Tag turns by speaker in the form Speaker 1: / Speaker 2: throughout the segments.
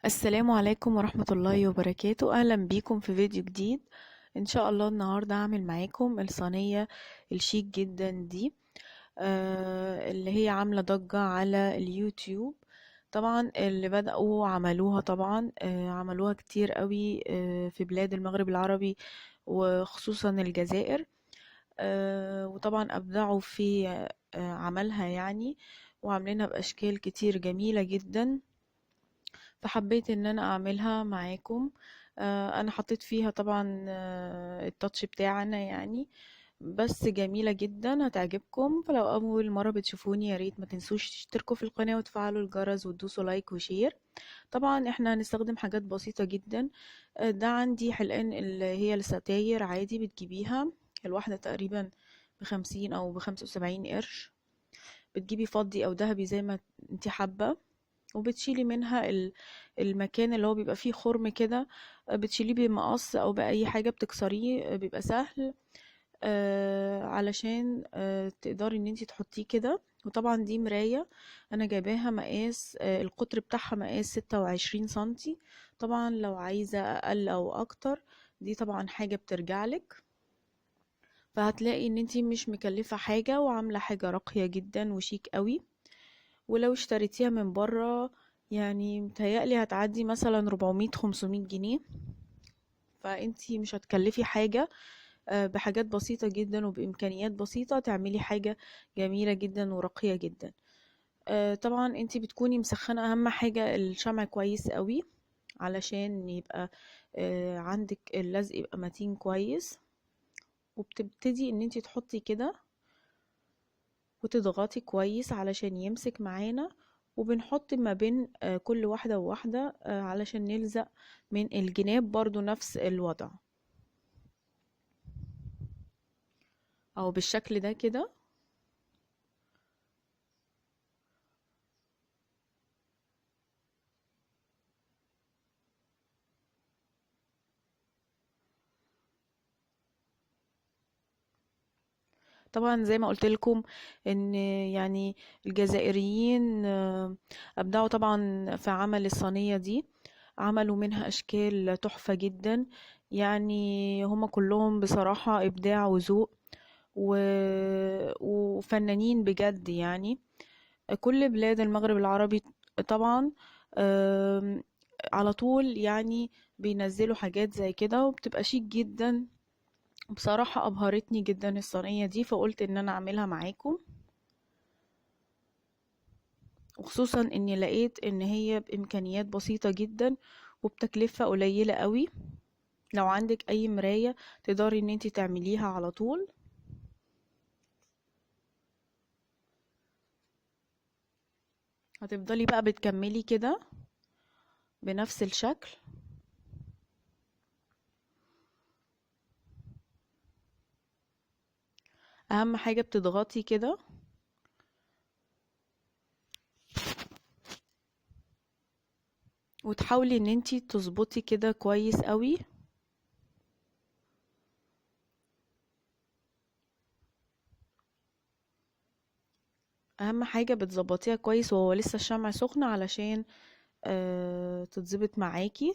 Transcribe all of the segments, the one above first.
Speaker 1: السلام عليكم ورحمة الله وبركاته. أهلا بيكم في فيديو جديد. إن شاء الله النهاردة هعمل معاكم الصينية الشيك جدا دي، اللي هي عاملة ضجة على اليوتيوب. طبعا اللي بدأوا عملوها، طبعا عملوها كتير قوي في بلاد المغرب العربي وخصوصا الجزائر، وطبعا أبدعوا في عملها يعني، وعاملينها بأشكال كتير جميلة جدا. فحبيت ان انا اعملها معاكم. انا حطيت فيها طبعا التاتش بتاعنا يعني، بس جميلة جدا هتعجبكم. فلو اول مرة بتشوفوني يا ريت ما تنسوش تشتركوا في القناة وتفعلوا الجرس وتدوسوا like و share. طبعا احنا هنستخدم حاجات بسيطة جدا. ده عندي حلقان اللي هي الستاير عادي بتجيبيها الواحدة تقريبا ب50 او ب75 قرش، بتجيبي فضي او ذهبي زي ما انتي حابة، وبتشيلي منها المكان اللي هو بيبقى فيه خرم كده، بتشيليه بمقص او باي حاجة بتكسريه، بيبقى سهل، علشان تقدري ان انتي تحطيه كده. وطبعا دي مراية انا جايباها مقاس، القطر بتاعها مقاس 26 سنتي. طبعا لو عايزة اقل او اكتر دي طبعا حاجة بترجعلك. فهتلاقي ان انتي مش مكلفة حاجة وعاملة حاجة راقية جدا وشيك قوي. ولو اشتريتيها من بره متهيألي هتعدي مثلا 400-500 جنيه، فانتي مش هتكلفي حاجة، بحاجات بسيطة جدا وبإمكانيات بسيطة تعملي حاجة جميلة جدا وراقية جدا. طبعا انتي بتكوني مسخنة اهم حاجة الشمع كويس قوي علشان يبقى عندك اللزق يبقى متين كويس. وبتبتدي ان انتي تحطي كده وتضغطي كويس علشان يمسك معانا، وبنحط ما بين كل واحدة وواحدة، علشان نلزق من الجناب برضو نفس الوضع او بالشكل ده كده. طبعا زي ما قلت لكم ان الجزائريين، ابدعوا طبعا في عمل الصينية دي، عملوا منها اشكال تحفة جدا. هما كلهم بصراحة ابداع وذوق وفنانين بجد. كل بلاد المغرب العربي طبعا، على طول بينزلوا حاجات زي كده وبتبقى شيك جدا. بصراحة أبهرتني جدا الصينية دي، فقلت إن أنا أعملها معاكم، وخصوصا إني لقيت إن هي بإمكانيات بسيطة جدا وبتكلفة قليلة قوي. لو عندك أي مراية تقدري إن انتي تعمليها على طول. هتفضلي بقى بتكملي كده بنفس الشكل. اهم حاجة بتضغطي كده. وتحاولي ان انتي تظبطي كده كويس قوي. اهم حاجة بتظبطيها كويس وهو لسه الشمع سخن علشان تتظبط معاكي.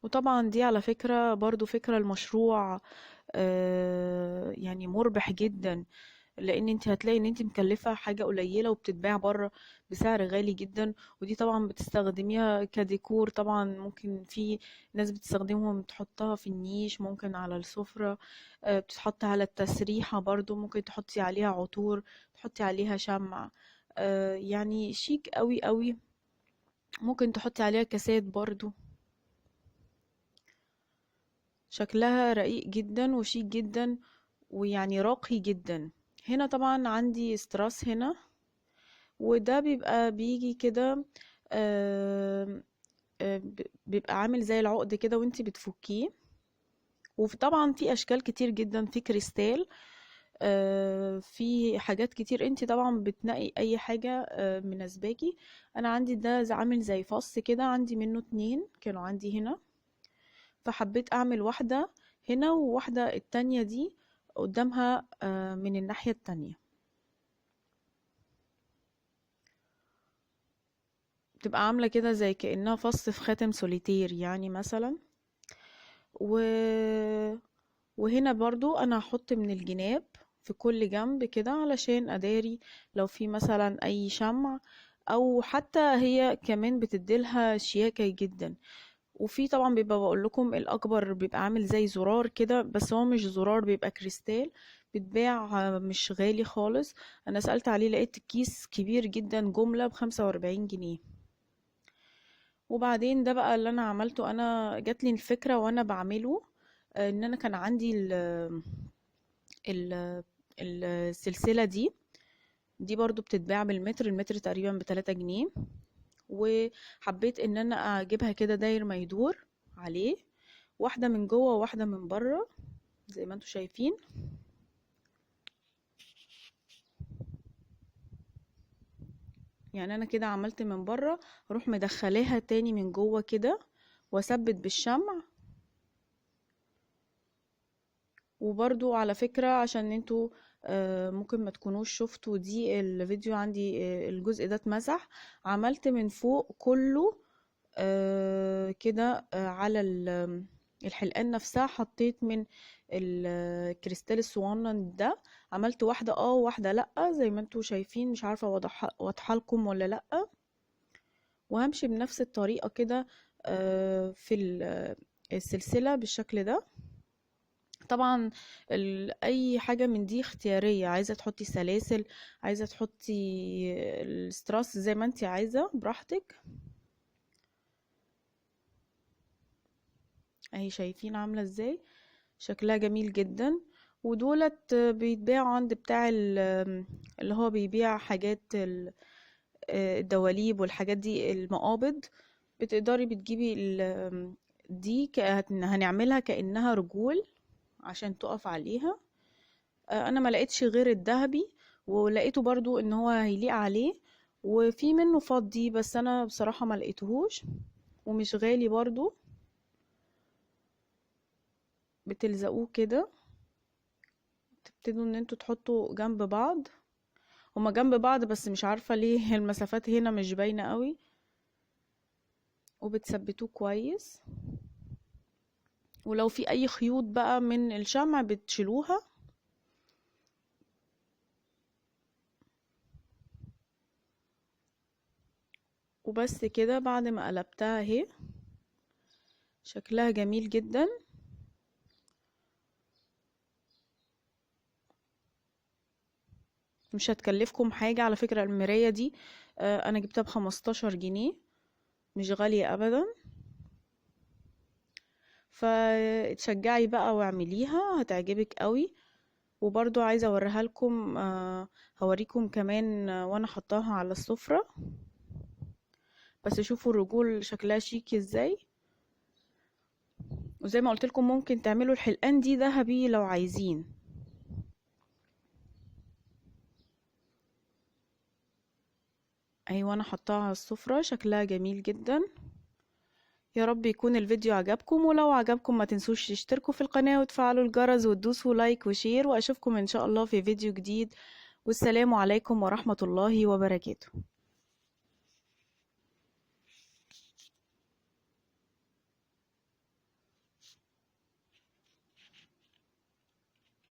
Speaker 1: وطبعا دي على فكرة برضو فكرة المشروع، مربح جدا، لان انت هتلاقي ان انت مكلفة حاجة قليلة وبتتباع بره بسعر غالي جدا. ودي طبعا بتستخدميها كديكور، طبعا ممكن في ناس بتستخدمهم تحطها في النيش، ممكن على السفرة، بتتحط على التسريحة برضو، ممكن تحطي عليها عطور، تحطي عليها شمع، شيك قوي قوي. ممكن تحطي عليها كاسات برضو. شكلها رقيق جدا وشيك جدا ويعني راقي جدا. هنا طبعا عندي استراس هنا، وده بيبقى بيجي كده، بيبقى عامل زي العقد كده وانتي بتفكيه. وطبعا في اشكال كتير جدا، في كريستال، في حاجات كتير، انتي طبعا بتنقي اي حاجة، مناسباكي. انا عندي ده عامل زي فص كده، عندي منه 2 كانوا عندي هنا، فحبيت اعمل واحدة هنا وواحدة التانية دي قدامها من الناحية التانية. بتبقى عاملة كده زي كأنها فص في خاتم سوليتير يعني مثلا. وهنا برضو انا هحط من الجناب في كل جنب كده علشان اداري لو في مثلا اي شمع، او حتى هي كمان بتديلها شياكة جدا. وفي طبعا بيبقى بقول لكم الاكبر بيبقى عامل زي زرار كده، بس هو مش زرار، بيبقى كريستال، بيتباع مش غالي خالص. انا سألت عليه لقيت الكيس كبير جدا جملة ب45 جنيه. وبعدين ده بقى اللي انا عملته، انا جات لي الفكرة وانا بعمله، ان انا كان عندي السلسلة دي برضو بتتباع بالمتر، المتر تقريبا ب3 جنيه، وحبيت ان انا اجيبها كده داير ما يدور عليه، واحدة من جوه وواحدة من بره زي ما انتوا شايفين. يعني انا كده عملت من بره، اروح مدخلاها تاني من جوه كده واثبت بالشمع. وبرضو على فكرة عشان انتوا ممكن ما تكونوش شفتوا دي الفيديو عندي، الجزء ده اتمسح، عملت من فوق كله كده على الحلقان نفسها، حطيت من الكريستال الصغنن ده، عملت واحدة وواحدة لأ زي ما انتوا شايفين، مش عارفة واضحة لكم ولا لأ. وهمشي بنفس الطريقة كده في السلسلة بالشكل ده. طبعا اي حاجة من دي اختيارية، عايزة تحطي سلاسل، عايزة تحطي الستراس زي ما انتي عايزة براحتك. اهي شايفين عاملة ازاي، شكلها جميل جدا. ودولت بيتباعوا عند بتاع اللي هو بيبيع حاجات الدواليب والحاجات دي، المقابض. بتقدري بتجيبي دي هنعملها كأنها رجول عشان تقف عليها. انا ما لقيتش غير الذهبي، ولقيته برضو ان هو هيليق عليه، وفي منه فضي بس انا بصراحة ما لقيتهوش، ومش غالي برضو. بتلزقوه كده، تبتدوا ان انتوا تحطوا جنب بعض، هما جنب بعض بس مش عارفة ليه المسافات هنا مش باينة قوي، وبتثبتوه كويس. ولو في اي خيوط بقى من الشمع بتشيلوها. وبس كده بعد ما قلبتها اهي شكلها جميل جدا. مش هتكلفكم حاجة على فكرة. المراية دي انا جبتها ب15 جنيه، مش غالية ابدا. فتشجعي بقى واعمليها، هتعجبك قوي. وبرضو عايزة اوريها لكم، هوريكم كمان وانا حطاها على السفرة. بس شوفوا الرجول شكلها شيك ازاي. وزي ما قلت لكم ممكن تعملوا الحلقان دي ذهبي لو عايزين. ايوه انا حطاها على السفرة، شكلها جميل جدا. يا رب يكون الفيديو عجبكم، ولو عجبكم ما تنسوش تشتركوا في القناة وتفعلوا الجرس وتدوسوا like و share، واشوفكم ان شاء الله في فيديو جديد. والسلام عليكم ورحمة الله وبركاته.